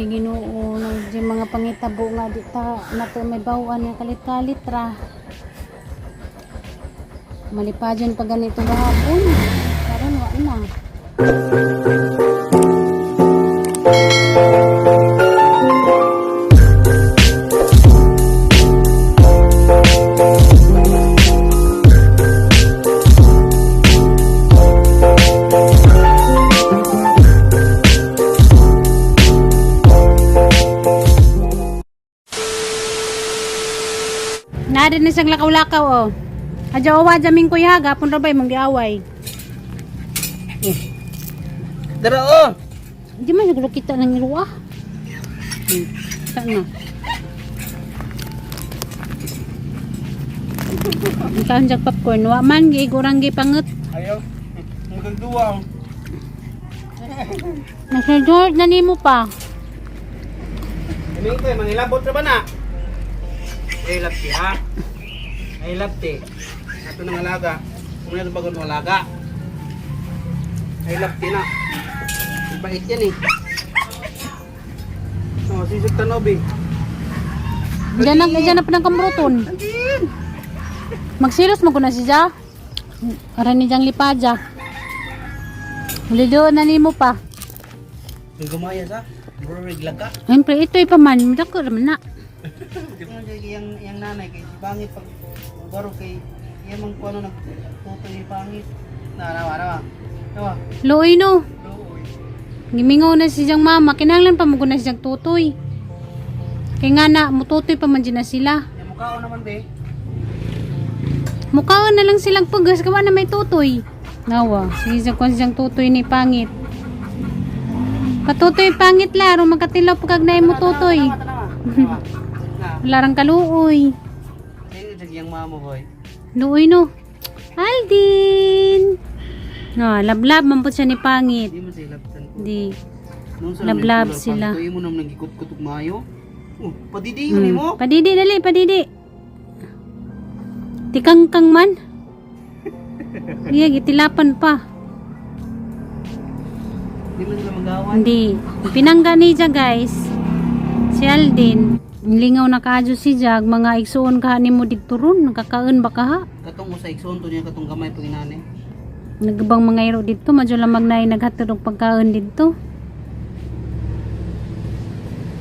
Ay Ginoo, nang di mga pangitabo nga di ta nato may bawaan nga kalit-kalit ra. Malipadyon pa ganito gahapon. Karon wa na. Naa din na siyang lakaw-lakaw oh. Adyo awa jamin ko ya gapon ra bay mong giaway. Dara oh. Di man siguro kita ng iruwa. Kita na. Ang kaon jag popcorn wa man giigurang gipanget. Ayaw. Magagduwa. Nagsulod na nimo pa. Ini ko mangilabot ra ba na? Ay lapti ha. Ay lapti. Ato nang alaga. Kung na bagon mo alaga. Ay lapti na. Ang Bait yan eh. Oh, sisig tanobi. Diyan na diyan na pa ng kamruton. Andin. Magsilos mo ko na siya. Ara ni jang lipadya. Lido na nimo pa. Ang gumaya sa. Bro regla ka. Siyempre ito'y pa man, dako raman na. Ano yang yang nanay kay si pangit pag baro kay iya mang kuno nagtutoy ni pangit. Na rawa rawa. Rawa. Luoy no. Luoy. Gimingaw na si siyang mama, kinahanglan pa mo na siyang tutoy. Kay nga na, mututoy pa man dyan na sila. Yang mukhaon naman be. Mukhaon na lang silang pagas, gawa na may tutoy. Nawa, sige siya kung siyang tutoy ni pangit. Patutoy pangit laro, magkatilaw pagkag na mo tutoy. Tanawa, tanawa. Tanawa. Na. Larang kaluoy. Ayun sa iyang mama boy. Luoy no. Aldin! No, lablab man po siya ni pangit. Di mo sila labtan ko. Di. Nung sa Lablab sila. Tuyo mo naman nagikot-kutok maayo. Oh, padidi yun mo. Padidi dali, padidi. Tikangkang man. Iya, gitilapan pa. Di mo sila magawan. Hindi. Pinangga ni siya, guys. Si Aldin. Lingaw na kaadyo si Jag. Mga igsuon ka ni mo didto ron. Nakakaon ba ka ha? Katong usa igsoon to niya katong gamay pag inani. Nagabang mga iro didto. Madyo lamag na naghatod og pagkaon didto.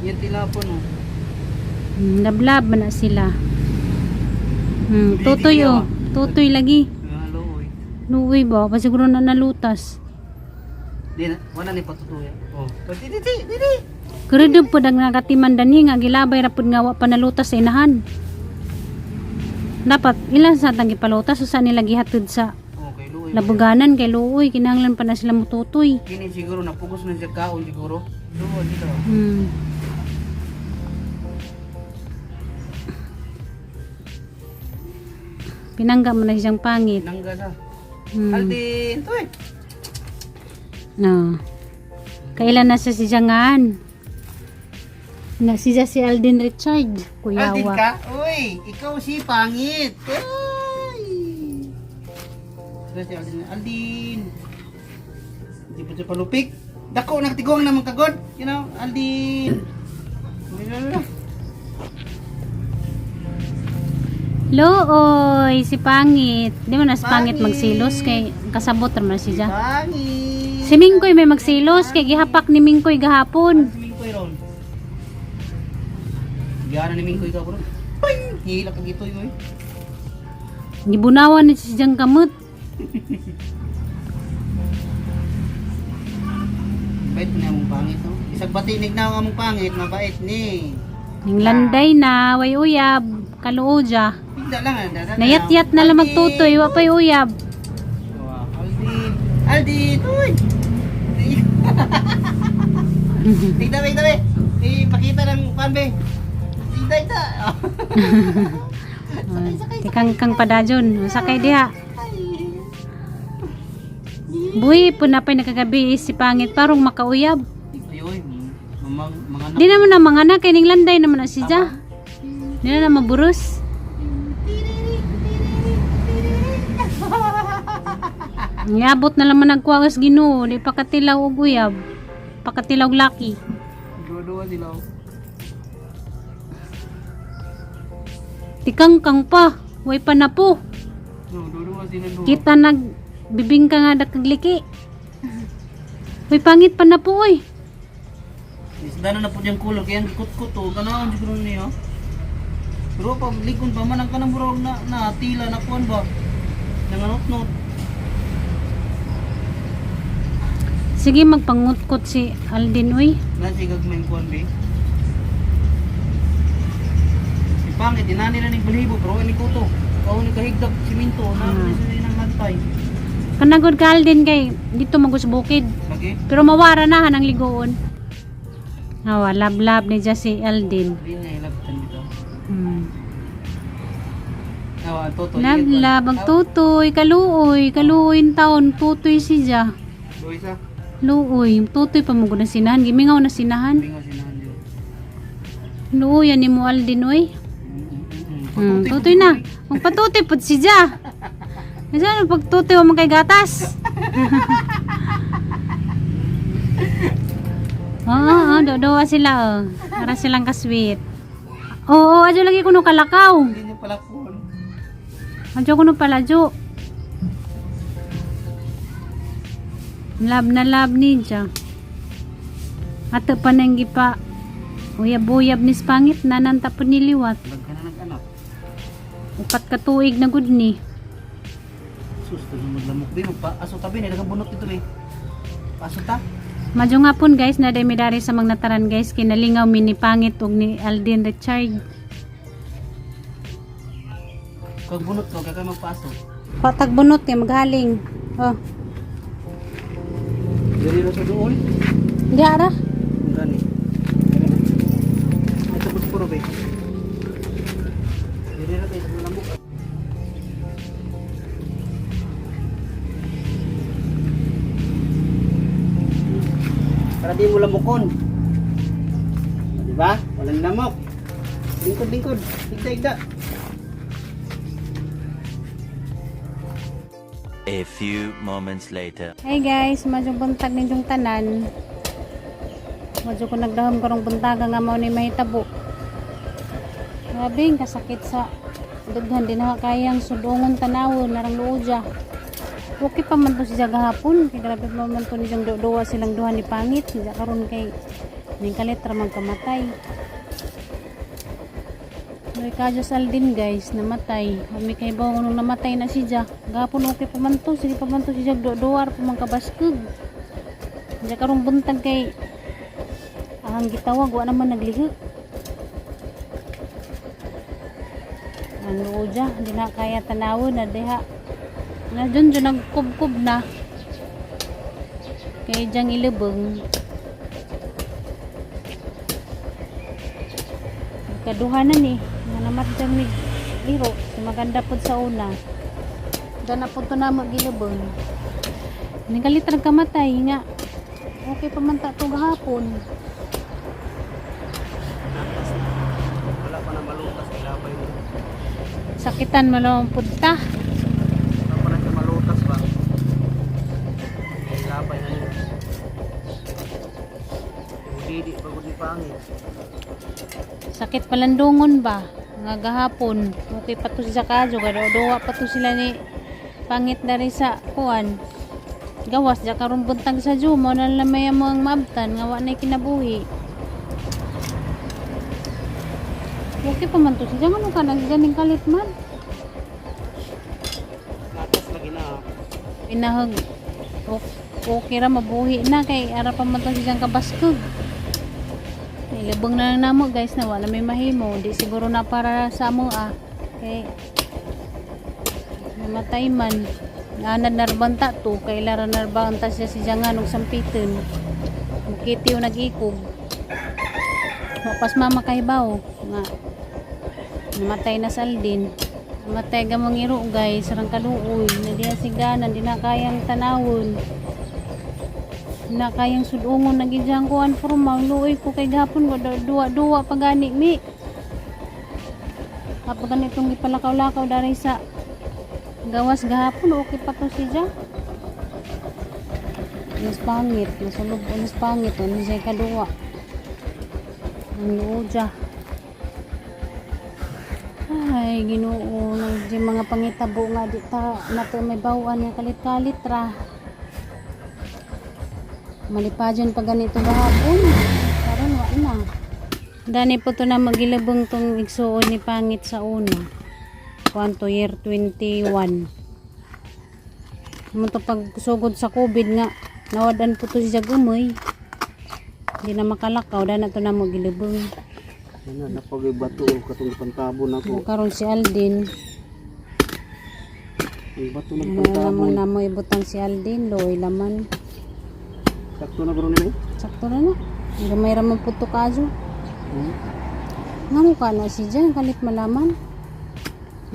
Yan tilapon oh. Lablab man na sila. Tutoy oh. Tutoy lagi. Ah, luoy. Luwi ba? Pasiguro na nalutas. Di na, wala ni patutuya. Oh. Padidi, di, di, di. Kuridog po ang nagatiman dani nga gilabay ra pud nga wa pa nalutas sa inahan. Dapat ilan sa tang gipalutas usa nila gihatod sa Okay, luoy. labuganan kay luoy kinahanglan pa na sila mututoy. Kini siguro napugos na siya kaon siguro. Luoy dito. Pinangga mo na siyang pangit. Nangga sa. Hmm. Aldin, toy. No. Kailan na siya si Jangan? Na siya si Alden Richard, Aldin kuyawa. ka? Uy, ikaw si pangit. Uy. Sila si Aldin. Aldin. Hindi pa siya palupik. Dako nagtigong naman kagod. You know, Aldin. Looy, si Pangit. Di mo na si Pangit Pangit. magsilos kay kasabot raman siya. Pangit. Si Mingkoy may magsilos kay gihapak ni Mingkoy gahapon. Si Mingkoy ron. Gana ni Mingkoy ka bro. Ping! Hila kag itoy oy. Gibunawan ni si Jang kamot. Bait ni among pangit no. Isag batinig na ang among pangit, mabait ni. Ning landay na way uyab kaluoja. Pigda lang ah, dada. Nayatyat na lang magtutoy wa pay uyab. Wow, Aldin. Aldin, uy. Tigda, be, tigda, be. Ipakita ng pan, be. Tigda, tigda. Tikang kang padajon, sakay diha. Buhi po na pay nakagabi si Pangit parong makauyab. Ay, uy. Mamang, mga anak. Di naman na mga anak kay ning landay naman na siya. Di na na maburus. Niabot na lang man nagkuwagas Ginoo, di pa katilaw og uyab. Pakatilaw laki. Dua-dua sila, oh. Tikang kang pa. Way pa na po. No, dua-dua sila duha. Kita nag bibingka nga dakagliki. Uy, pangit pa na po, oy. Isda na na po diyang kulor kaya ang gikut-kut oh. Kanaon siguro niyo. Pero pag likon pa man ang kanang murag na na tila na kuan ba. Nanganot-not. Sige, magpangutkot si Aldin, uy. Na si gagmay kuan be. Si pangit inani na ning balibo pero ini kuto. Kaon ni kahigdag simento na ni sila nang lantay. Kanagod ka, Aldin, kay dito magus bukid. Lagi. Pero mawara na han ang ligoon. Awa, lab-lab ni dya si Aldin. Di na ilabtan dito. Hmm. Awa, ang totoy. Lab-lab, ang tutoy, kaluoy, kaluoy taon, tutoy si dya. Luisa. Luoy, tutoy pa mo na sinahan, gimingaw na sinahan. Bingo sinahan yun. Luoy, yan ni mo Aldin, uy. Tutoy na. Magpatutoy pud si Ja. Kasi ano, pagtutoy wa man kay gatas. Oo, oo, dodoa sila oh. Para silang kasweet. Oo, adyo lagi kuno kalakaw. Hindi niya pala kuan. Adyo kuno paladyo. Love na love ni Ja. Ato pa nang gipa. Uyab-uyab ni Spangit nananta po niliwat. Daghan na nag-anak. 4 ka tuig na gud ni. Sus, tulong maglamok din. Magpa aso tabi, nila bunot dito eh. Aso ta? Madyo nga pon guys, na mi dari sa mga nataran guys, kinalingaw mi ni Pangit ug ni Aldin Richard. Kag bunot ko, kaya magpaaso. Patag bunot kay maghaling. Oh, Dili na sa doon. di ara. Ang gani. Ito po puro be. Dili na tayo sa lamok. Para di mo lamokon. Di ba? Walang lamok. Lingkod, lingkod. Igda, igda. A few moments later. Hey guys, madyo buntag ninyong tanan. Madyo ko nagdahom karong buntaga nga mao ni mahitabo. Grabe, ang kasakit sa dughan din na kayang sudungon tanawon narang luoja. Okay pa man to siya gahapon, kay grabe pa man to niyang duwa silang duha ni Pangit, siya karon kay ning kalit ra man kamatay. May kadyo Aldin guys, namatay. Kami kay bawo nung namatay na si Jack. Gahapon okay pa man to, sige pa man to si Jack duwar pa man kabaskog. Diya karong buntag kay ang gitawag wa naman naglihok. Ang luoja, di na kaya tanawon na diha. Na dyan dyan nagkubkub na. Kay diyang ilubong. Kaduha na ni, nga namatdan ni iro, maganda pod sa una. Diyan na po to na magilubong. Nagalit ra kamatay nga. Okay pa man ta to gahapon. Wala pa na malutas kay labay mo. Sakitan malawang punta. Wala pa na siya malutas ba? Kay labay na niya. Didi, pagod ni pangit. Sakit palandungon ba? Nga gahapon. Okay pa to sa kadyo. Gadoa pa to sila ni pangit na rin sa kuan. Gawas, ja karon buntag sa Jumo, na lamay mo ang maabtan, nga wa na'y kinabuhi. Okay pa man to siya. Ano ka nagganing kalit man? Latas lagi na. Pinahag. Okay ra mabuhi na kay ara pa man to siyang kabaskog. Ilabang na lang namo guys na wala may mahimo. Di siguro na para sa amo ah. Kay namatay man. Anad narbanta to kay lara narbanta siya si Jangan og sampiton. Mukiti yung nag-ikog. Mapas mama kay bawo nga namatay na sa Aldin. Namatay gamang iro guys, sarang kaluoy. Na diya siganan, di na kayang tanawon. Di na kayang sudungon nagidyang kuan forma. Luoy ko kay gahapon ko duwa-duwa pa gani mi. Kapag ganitong gipalakaw-lakaw daray sa gawas gahapon, okay pa to si Ja. Mas pangit, masulog, mas pangit, ano siya kaduwa. Ang luodya. Ay, Ginoo, nang di mga pangitabo nga di ta nato may bawaan nga kalit-kalit ra. Malipadyon pa ganito gahapon. Karon wa na. Dani po to na magilabong tong igsuon ni pangit sa una. Kwanto year 21. Mo to pagsugod sa COVID nga nawadan po to siya gumoy. Hindi na makalakaw, dana to na magilabong. Ano na pag bato o katong pantabon ako. Karon si Aldin, Ang bato ano nagpantabon. naman na mo ibutang si Aldin, loy laman. Sakto na bro nila. Sakto na na. Gamay ra man po to kaso. Nga mo ka na si Jan, kalit malaman.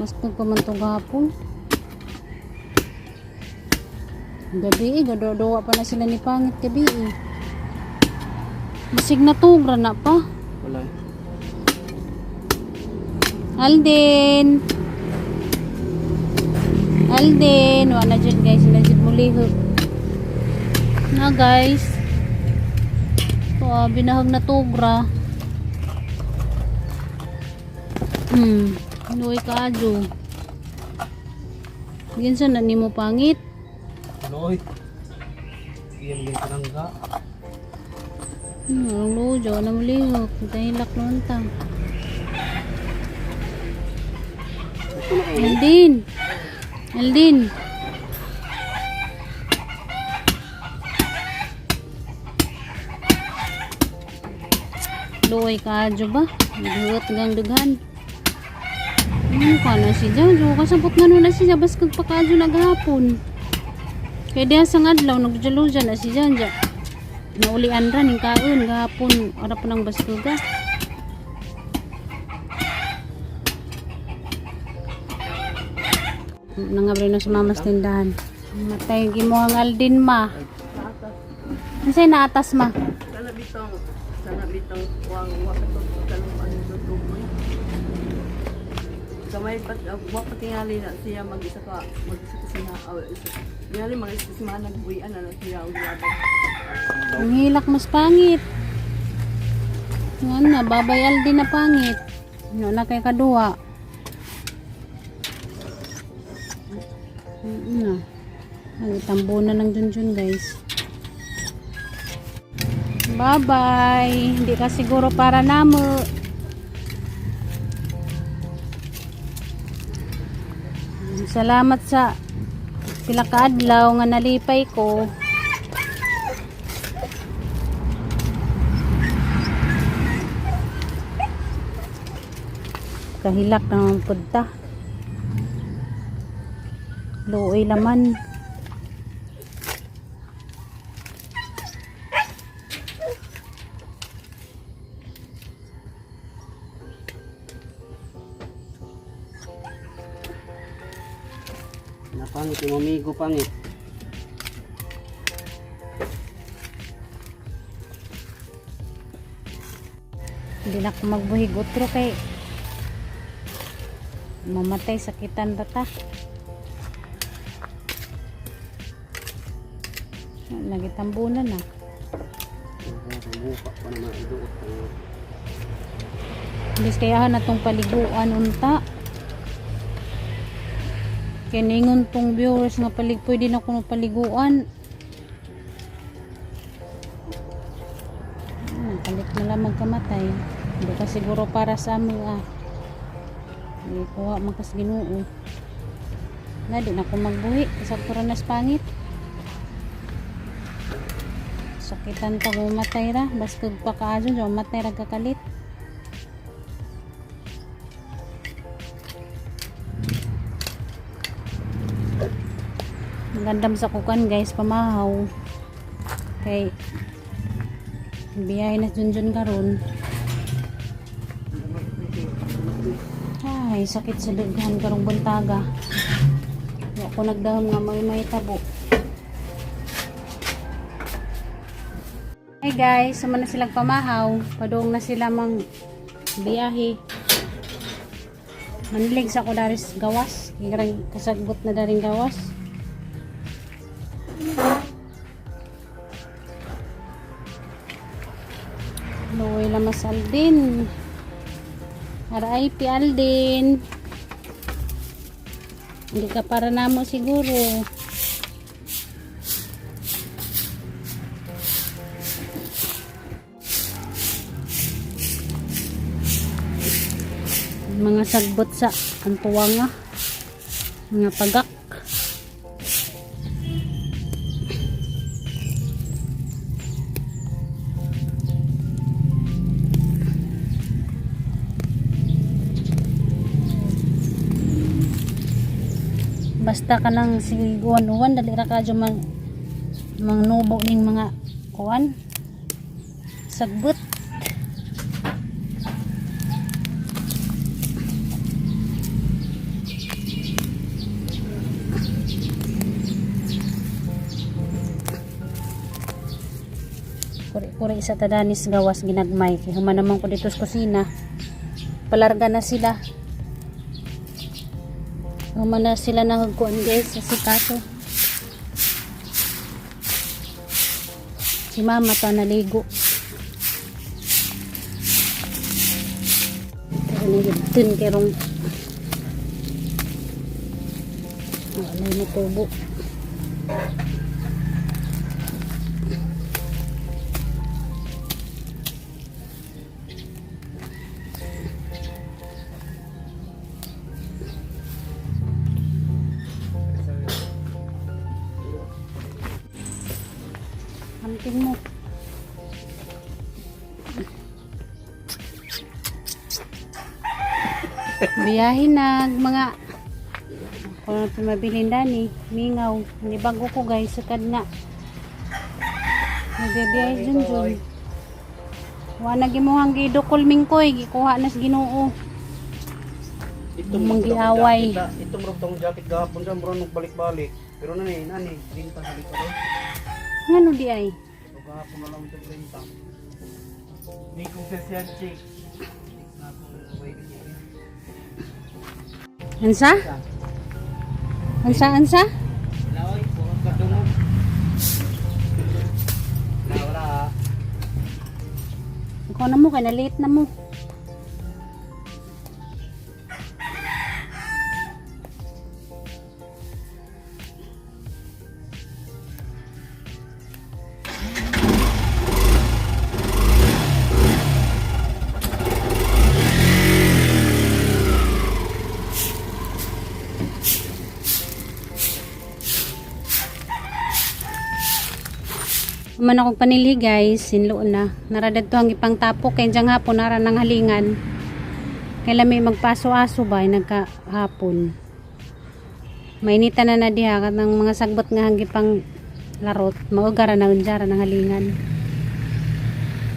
Mas nagpamantong gahapon. Gabi eh, gadodowa pa na sila ni Pangit gabi eh. Basig na tugra na pa. Wala. Eh. Alden! Alden! Wala dyan guys, na dyan muli. Na guys. Ito ah, binahag na tugra. Luwi ka adyo. Ginsa na nimo pangit. Loy. Iyan yung karangga. Ang lujo na mulihok. Dahilak noon ta. Aldin! Aldin! Luoy ka adyo ba? Naghuot gang dughan. Ano ka na si Jojo? Kasabot nga nun na siya. Bas kagpakaadyo naghapon. Kaya diha sa adlaw, nagjaluja na si Janja. Naulian ra ning kaon gahapon ara pa ng baskuga. Nangabre na sa mamas tindahan. Matay gimuhang Aldin ma. Unsay naatas ma? Sana bitong wang wakatok kalong ano tutuboy. Kamay pat wa patingali na siya mag-isa ka siya aw isa. Tingali mag-isa siya nagbuyan na siya og labag. Ang hilak mas pangit. Nga na, babay Aldin na pangit. Ano na kay kaduha. Na. Ang tambo na ng junjun guys. Bye-bye. Hindi ka siguro para namo. Salamat sa pila ka adlaw nga nalipay ko. Kahilak naman punta. Luoy laman. Napangit yung amigo pangit. Hindi na ako magbuhig utro kay mamatay sakitan rata. Nagitambunan na. Buka pa naman iduot ang Imbis kaya na tong paliguan unta. Kaya ningon tong viewers nga palig pwede na kuno paliguan. Kalit na lang magkamatay. Hindi ka siguro para sa amo ah. Hindi kuha man kas Ginoo. Na di na ko magbuhi sa nas pangit. Sakitan ta matay ra, bastog pa kaadyo, matay ra kakalit. Gandam sa kukan guys, pamahaw. Kay biyahe na junjun karon. Ay, sakit sa dughan karong buntaga. Wa ko nagdahom nga may mahitabo. Hey guys, sama na silang pamahaw. Padung na sila mang biyahe. Manlig sa ko daris gawas. Igrang kasagbot na daring gawas. Luoy. Luoy lamas Aldin. RIP Aldin. Hindi ka para namo siguro. Mga sagbot sa antuwanga. Mga pagak. Basta ka nang siguan-uwan, dali ra ka dyan mang mangnubo ning mga kuan sagbot. Kuri-kuri sa tadanis gawas ginagmay kay human naman ko dito sa kusina. Palarga na sila. Human na sila nagkuan guys sa sikaso. Si mama to naligo. Pero niliptin kerong wala na tubo. Hantin mo. Biyahe na mga kung ano mabilin dani, mingaw. Hindi bago ko guys, sukad na. Nagbibiyahe dun dun. Wa na gimuhang gidukol mingkoy, gikuha na sa Ginoo. Itong Manggiaway. Itong rog tong jacket gahapon sa murag balik-balik. Pero nani, nani, benta sa dito ko. Ngano di ay? So gahapon na lang ito benta. Ni kong sesiyan chick. Na akong wait. Ansa? Ansa ansa? Laoy, puro kadungog. Wala. Ikaw na mo kay na late na mo. Man akong panilhi guys, sinlo na. Naradad to ang ipang tapok kay diyang hapon nara ng halingan. Kay lami magpaso-aso ba ay nagkahapon. Mainita na na diha kat ng mga sagbot nga hanggi pang larot, maugara na unjara ng halingan.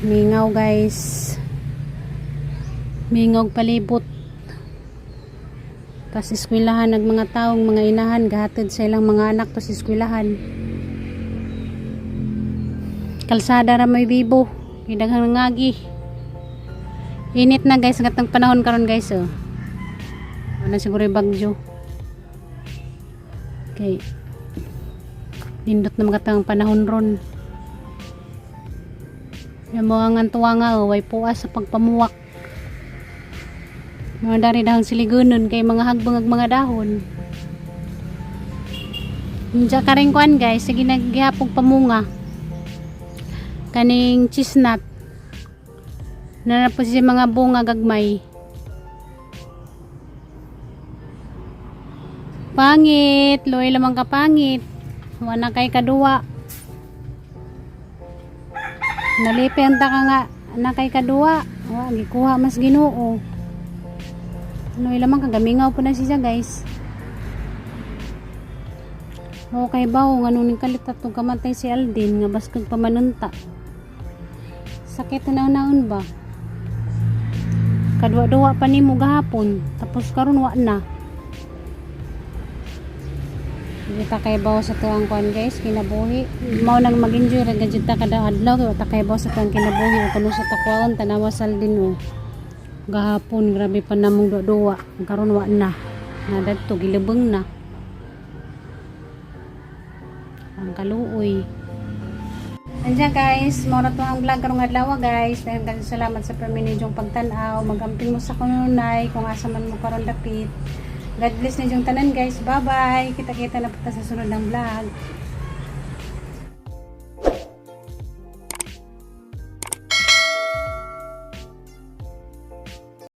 Mingaw guys. Mingaw palibot. Tas eskwelahan nag mga taong mga inahan gahatid sa ilang mga anak to sa eskwelahan. Kalsada ra may bibo. Kay daghang nangagi. Init na guys, gatang panahon karon guys oh. Wala siguro yung bagyo. Okay. Nindot na magatang panahon ron. Yung mga ngantuwa nga oh, way puas sa pagpamuwak. Mga dari dahon siligunon kay mga hagbang ag mga dahon. Diya ka rin kuan guys, sige naghihapog pamunga kaning chestnut na po siya mga bunga gagmay. Pangit, luoy lamang ka pangit. Wala kay kaduwa. Nalipin ta ka nga na kay kaduwa. Wa gikuha mas Ginoo. Luoy lamang ka gamingaw po na siya guys. Okay ba o nga ning kalit atong kamatay si Aldin nga baskog pamanunta. Sakit na naon ba? Kadwa-duwa pa nimo gahapon tapos karon wa na. Hindi ta kay bawo sa tuang kuan guys, kinabuhi. Mao nang mag-enjoy ra gajud ta kada adlaw kay wa ta kay bawo sa tuang kinabuhi ug kuno sa takwaon tanawa sa Aldin oh. Gahapon grabe pa namong duwa-duwa, karon wa na. Nadadto gilubong na. Ang kaluoy. Andiyan guys, mao ra to ang vlog karong adlaw, guys. Dahil kasi salamat sa permi ninyong pagtan-aw. Magamping mo sa kanunay kung asa man mo karon dapit. God bless ninyong tanan, guys. Bye-bye. Kita-kita na po ta sa sunod ng vlog.